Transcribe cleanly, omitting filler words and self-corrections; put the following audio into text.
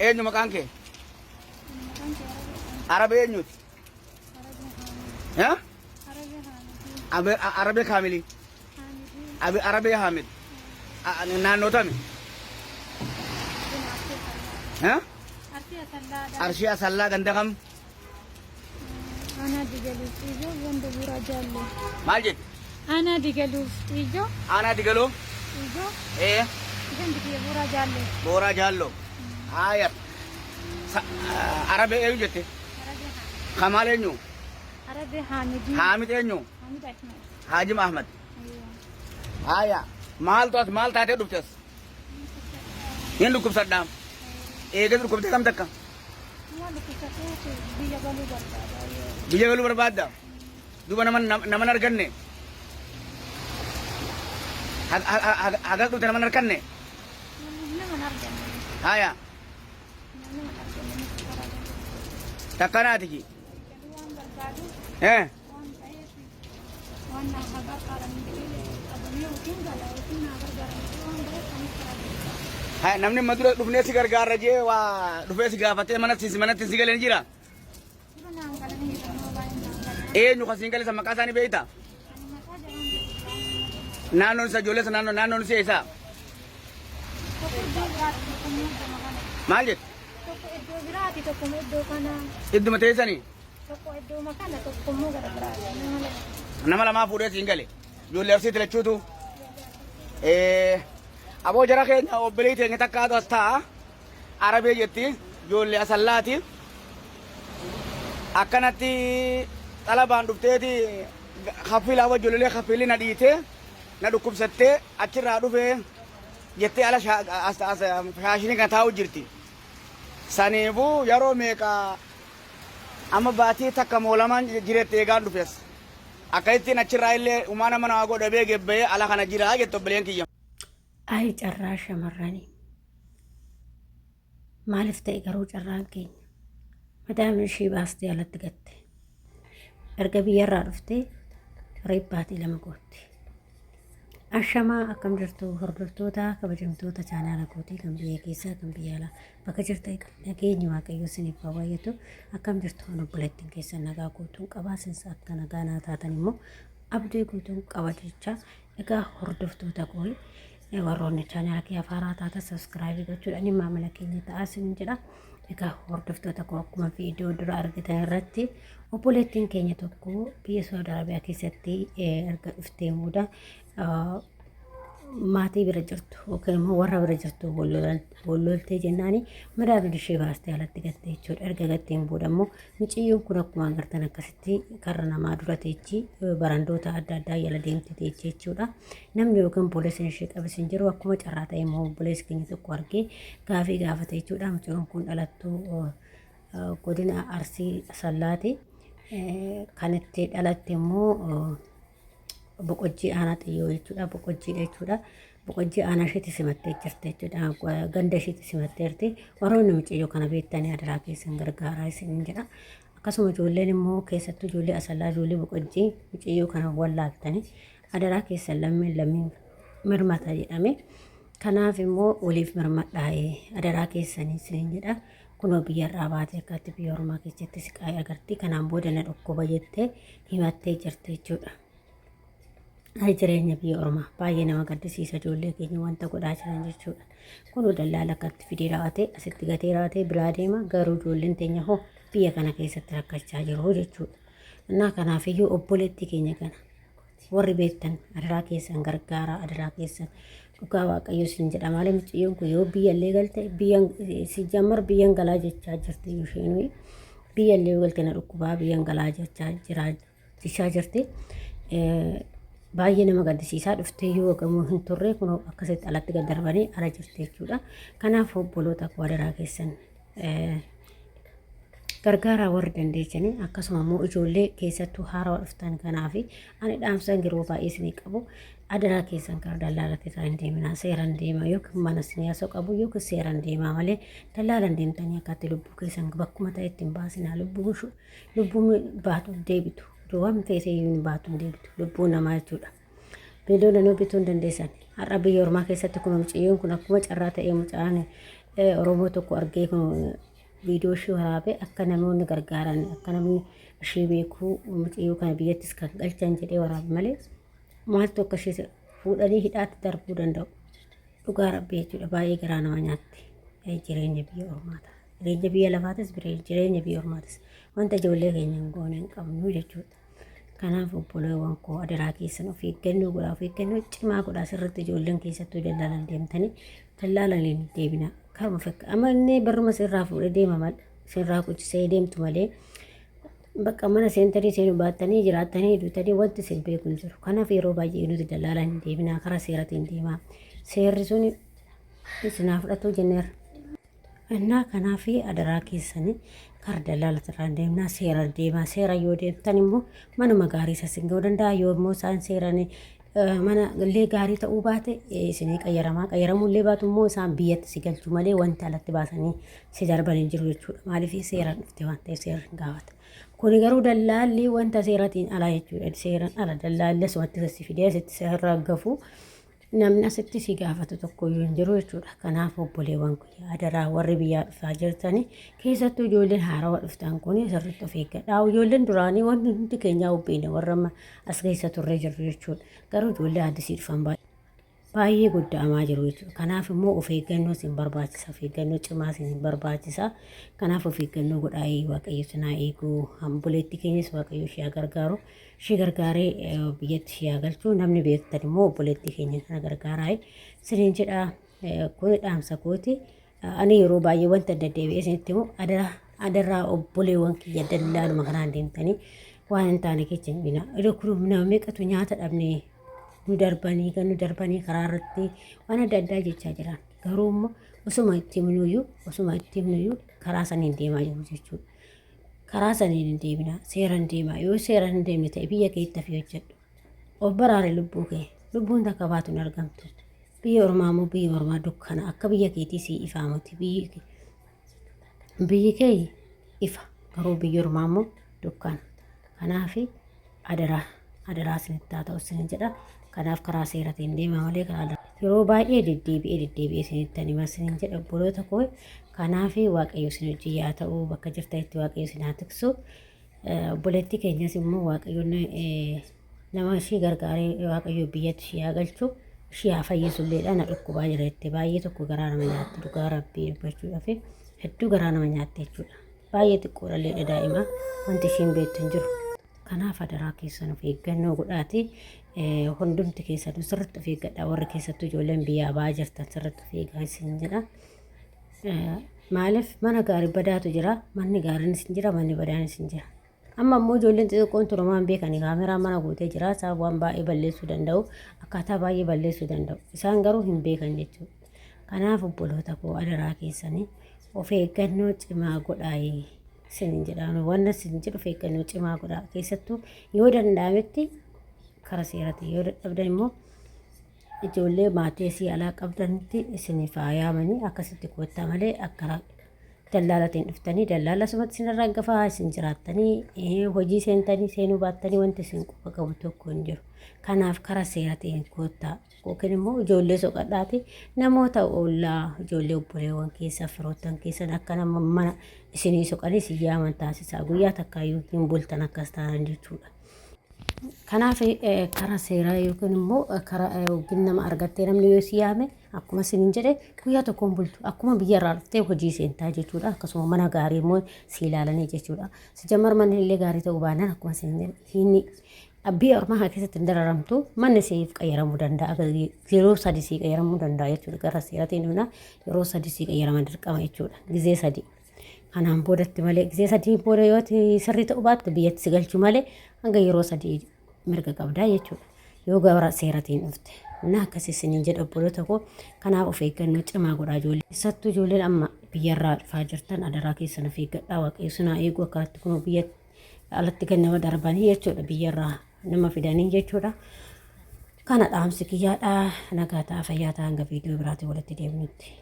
Eenyu maqaan kee? Arabee eenyuti? Ha? Arabee Kaamilii. Arabee Haamid. Naannoo tami? Ha? Arshii Asallaa ganda kam? Aanaa Digaluuf Xiijoo ganda Buuraa Jaalloo. Maal jette? Aanaa Digaluuf Xiijoo. Aanaa Digaloo? Xiijoo. Ee. Gandi kiyya Buuraa Jaalloo. Booraa Jaalloo. Haaya. Arabee eenyu jette? Arabee Haamid. Kamaal eenyu? Arabee Haamidii. Haamid eenyu? Haamid Ahmed. Haajim Ahmad. Haaya. Maaltu as maal taatee dhufte as? Hin dhukkubsadhaa. Eegas dhukkubtee kam takka? Waan dhukkubsateef biyya galuu barbaada. Biyya galuu barbaadda? Duuba nama nama hin arganne? Hagas dhufte nama hin arganne? Nama hin arganne. Haya. Nama hin arganne. Takkanaati ji. Waan barbaaduuf Eh. waan ta'eef waan naa haa gargaaran jedhee qabamee yookiin gala yookiin naa gargaaran jedhee waan ba'eef kanis karaa deebi'a. Haya namni amma dura dhufnee si gargaarra jee waa dhufee si gaafatee manatti si manatti si galee ni jira. Dura naan galanii jiran nama baay'een naan galan. Eenyu kan siin gale san maqaa isaanii beektaa? Ani maqaa jalaan beeku. Naannoon isa ijoollee sana naannoo naannoon isii eessa? Tokko iddoo biraati tokko immoo iddoo kana. Maal jette? Tokko iddoo biraati tokko immoo iddoo kana. Idduma teessanii Tokko iddooma kana tokko immoo gara biraati. Nama lama. Nama lamaa fuudhee siin gale. Ijoollee arsiitti lachuutu. Aboo jara keenya obboleettii teenya takkaatu as taa'a. Arabee jetti ijoollee asallaati. Akkanatti xalabaan dhufteeti kaffiilaa wajjololee kaffiilli na dhiite na dhukkubsattee achirraa dhufee jettee ala shaashinii kana taa'u jirti. Saniifuu yeroo meeqa amma baatii takka moo lamaan jiretti eegaan dhufes. Akka ittiin achirraa illee umaa nama naa godha bee gebbayee ala kana jira jette obboleen kiyya. Ayi carraa shamarranii. Maaliif ta'e garuu carraan keenya? Madaamiin ishii baastee alatti gatte. Erga biyyarraa dhuftee reef baatii 2 gootti. Ashamaa akkam jirtu hordoftoota kabajamtoota chaanaala kootii kan biyya keessaa kan biyya alaa bakka jirtan nageenyi waaqayyoo isiniif haa baay'atu. Akkam jirtu kan obboleettiin keessan nagaa guutuun qabaa isinis akka nagaa naa taatan immoo abdii guutuun qaba jecha. Egaa hordoftoota koo warroonni chaanaala kiyya haaraa taatan sabiskiraayibii gochuudhaan maamila keenya ta'aa isin jedha. Egaa hordoftoota koo akkuma viidiyoo dura argitan irratti obboleettiin keenya tokko biyya Saudi Arabiyaa keessatti erga dhuftee booda maatii bira jirtu yookiin immoo warra bira jirtu wal loltee jennaani madaabin ishee baastee alatti gatte jechuudha. Erga gatteen booda immoo miciyyoon kun akkuma agartan akkasitti karra namaa dura teechi barandoota adda addaa jala deemte teechi jechuudha. Namni yookiin poolisiin ishee qabis hin jiru. Akkuma carraa ta'e immoo obboleessi keenya tokko argee gaafii gaafate jechuudha. Mucayyoon kun dhalattuu godina Arsii Asallaati. Kan itti dhalatte immoo Boqojjii aanaa Xiyyoo jechuudha. Boqojjiidha jechuudha. Boqojjii aanaa isheetti simattee jirti jechuudha. Ganda isheetti simatteerti. Warroonni mucayyoo kana beektanii adaraa keessan gargaaraa isiniin jedha. Akkasuma ijoolleen immoo keessattuu ijoollee Asallaa ijoollee Boqojjii mucayyoo kana wallaaltanii adaraa keessan lammiin lammiin mirmata jedhame. Kanaaf immoo waliif mirmadhaa'ee adaraa keessanii isiniin jedha. Kunoo biyyarraa baatee akkatti biyya ormaa keessatti siqaa'ee agarti. Kanaan booda na dhukkuba jettee himattee jirti jechuudha. Ay jireenya biyya ormaa baay'ee nama gaddisiisa ijoollee keenya wanta godhaa jiran jechuudha. Kunoo dallaala akkatti fidee raawwatee asitti gatee raawwatee biraa deema garuu ijoolleen teenya hoo biyya kana keessatti rakkachaa jiru jechuudha. Innaa kanaafiyyuu obboleettii keenya kana warri beektan adaraa keessan gargaaraa adaraa keessan dhugaa waaqayyo isin jedha malee mucayyoon kun yoo biyya illee galte biyya si jammar biyyan galaa jechaa jirti isheen biyya illee yoo galte na dhukkubaa biyyan galaa jechaa jira jechaa jirti. Baay'ee nama gaddisiisaa dhuftee yoo gamoo hin turre kun akkasitti alatti gad darbanii ala jirti jechuudha. Kanaaf obboloota koo adaraa keessan gargaaraa warri dandeessanii akkasuma immoo ijoollee keessattuu haarawaa dhuftan kanaaf ani dhaamsan yeroo baay'ee isinii qabu adaraa keessan karaa dallaalatti irraa hin deeminaa seeraan deemaa yookiin mana isinii haasoo qabu yookiin seeraan deemaa malee dallaalan deemtanii akkatti lubbuu keessan bakkuma ta'e ittiin baasinaa lubbuun lubbuun baatu deebitu waan feesee hin baatu hin deebitu lubbuu namaa jechuudha. Miliyoona nuu bituu hin dandeessan. Har'a biyya ormaa keessatti kun mucayyoon kun akkuma carraa ta'ee mucaan Oromoo tokko argee kun viidiyoo ishee waraabee akka namoonni gargaaran, akka namni ishee beekuu mucayyoo kana biyyattis kan galchan jedhee waraabe malee maaltu akka ishee fuudhanii hidhaatti darbuu danda'u. Dhugaa rabbii jechuudha, baay'ee garaa nama nyaatti. Jireenya biyya ormaata. Jireenya biyya lafaatis, jireenya biyya ormaatis wanta ijoollee keenya hin goone hin qabnu jechuudha. Kanaaf obboleewwan koo, adaraa keessan of eeggannoo godhaa, of eeggannoo cimaa godhaa sirriitti. Ijoolleen keessattuu dallaalan deemtanii dallaalan hin deebina. Karuma fakka amallee barruma sirraa fuudhee deema malee, sirraa quccisee deemtu malee, bakka mana seentanii seenuu baattanii jiraattanii duutanii wanti isin beeku hin jiru. Kanaaf yeroo baay'ee nuti dallaalan hin deebinaa, karaa seeratiin deemaa. Seerri sun isinaa fudhatu jenneerra. Innaa kanaaf adaraa keessanii karaa dallaala irraa hin deemnaa, seera deemaa. Seera yoo deemtan immoo manuma gaarii isa isin ga'uu danda'a. Yoo immoo isaan seeraan mana illee gaarii ta'uu baate isinii qayyaramaa. Qayyaramuu illee baatu immoo isaan biyyatti si galchu malee wanta alatti baasanii si darban hin jiru jechuudha. Maaliif? Seeraan dhufte waan ta'eef seerri hin gaafata. Kuni garuu dallaalli wanta seeratiin ala jechuudha. Seeraan ala dallaalli asumatti si fidee asitti seeraan gafu, namni asitti si gaafatu tokko iyyuu hin jiru jechuudha. Kanaaf obboleewwan kiyya, adaraa warri biyyaa dhufaa jirtanii, keessattuu ijoolleen haarawaa dhuftan kun sirriitti of eeggadhaa. Ijoolleen duraanii wanti hundi keenyaa hubbeene warra amma as keessa turree jirru jechuudha. Garuu ijoollee addisii dhufan baay'ee gudda'amaa jiru jechuudha. Kanaaf immoo of eeggannoo isin barbaachisa. Of eeggannoo cimaa isin barbaachisa. Kanaaf of eeggannoo godhaa. Waaqayyo isin haa eegu. Obboleettii keenyas Waaqayyo ishee haa gargaaru. Ishee gargaaree biyyatti ishee haa galchu. Namni beektan immoo obboleettii keenya kana gargaaraa isiniin jedha. Kun dhaamsa kooti. Ani yeroo baay'ee wanta deddeebi'ee isinitti himu, adaraa, adaraa obboleewwan kiyya, dallaaluma kanaan deemtanii waan hin taane keessa hin bina. Iddoo kun nama meeqatu nyaata dhabnee nu darbanii kan nu darbanii karaa irratti waan adda addaa jechaa jiran. Garuu immoo osuma itti himnuyyuu karaa saniin deemaa jiru jechuudha. Karaa saniin hin deemina, seeraan deemaa. Yoo seeraan hin deemne ta'e biyya keetti hafi hojjedhu. Of baraare lubbuu kee. Lubbuun takka baatu hin argamtu. Biyya ormaa immoo, biyya ormaa dukkana, akka biyya keetii sii ifaa miti. Biyyi kee ifa, garuu biyya ormaa immoo dukkana. Kanaaf adaraa, adaraa isinitti haa ta'u isinin jedha. Kanaaf karaa seeratiin deema malee karaa yeroo baay'ee deddeebi'ee deddeebi'ee isinitti hima isinin jedha, obboloota koo. Kanaaf Waaqayyo isin hojii haa ta'u, bakka jirtanitti Waaqayyo isin haa tiksu. Obboleettii keenyas immoo Waaqayyoon nama ishii gargaaree Waaqayyo biyyatti ishii haa galchu, ishii haa fayyisuilleedha. Na dhukkubaa jira jettee baay'ee tokko garaa nama nyaatti. Dhugaa rabbii dubbachuudhaaf hedduu garaa nama nyaatti jechuudha. Baay'ee xiqqoodhalleedha, daa'ima, wanti ishiin beektu hin jiru. Kanaaf adaraa keessan of eeggannoo godhaati. Hundumti keessanuu sirriitti of eeggadha. Warri keessattuu ijoolleen biyyaa ba'aa jirtan sirriitti of eegaa isin jedha. Maaliif? Mana gaarii badaatu jira, manni gaariinis hin jira, manni badaanis hin jira. Amma immoo ijoolleen xixiqqoon turumaan beekanii kaameraan mana guutee jira. Isaan waan baay'ee balleessuu danda'u, akkaataa baay'ee balleessuu danda'u. Isaan garuu hin beekan jechuudha. Kanaaf obboloota koo, adaraa keessanii of eeggannoo cimaa godhaa isinin jedha. Wanna isin jedhu, of eeggannoo cimaa godhaa. Keessattuu yoo danda'ametti kara seeratiin, yoo dadhabdan immoo ijoollee maatii asii alaa qabdanitti isiniif haa yaamanii akkasitti koottaa malee akka dallaalatiin dhuftanii dallaala asumatti isin irraa isin jiraattanii hojii seentanii seenuu baattanii wanti isin quba qabu tokko hin jiru. Kanaaf karaa seeratiin koottaa, yookiin immoo ijoollee soqadhaati, namoota ollaa, ijoollee obboleewwan keessa, firoottan keessan akka nama mana isinii soqanii isin yaaman taasisaa. Guyyaa takkaayyuu hin bultan akkas ta'an jechuudha. Kanaaf karaa seeraa yookiin immoo karaa yookiin nama argattee, namni yoo si yaame, akkuma isiniin jedhe, guyyaa tokkoon bultu, akkuma biyya irraa dhuftee hojii seentaa jechuudha. Akkasuma mana gaarii immoo si ilaalanii jechuudha. Sijammar manni illee gaarii ta'uu baannaan, akkuma isiniin jedhe, inni biyya ormaa kana keessatti hin dararamtu, manni siif qayyaramuu danda'a. Yeroo sadi sii qayyaramuu danda'a jechuudha. Gara seeratiin dhufna, yeroo sadi sii qayyarama dirqama jechuudha. Gizee sadi. Kanaan boodatti malee, gizee sadii booda yoo sirrii ta'uu baatte biyyatti si galchu malee hanga yeroo sadii mirga qabdaa jechuudha. Yoo gara seeratiin dhufte. Na akkas isiniin jedha, obboloota koo. Kanaaf of eeggannoo cimaa godhaa ijoollee. Keessattuu ijoolleen amma biyyarraa dhufaa jirtan, adaraa keessan of eeggadhaa. Waaqayyo sinaa eeguu. Akkanatti kun biyya alatti kan nama darbanii jechuudha, biyyarraa nama fidanii jechuudha. Kana dhaamsi kiyyaadha. Nagaa ta'a, fayyaa ta'a, hanga viidiyoo biraatiin walitti deebinutti.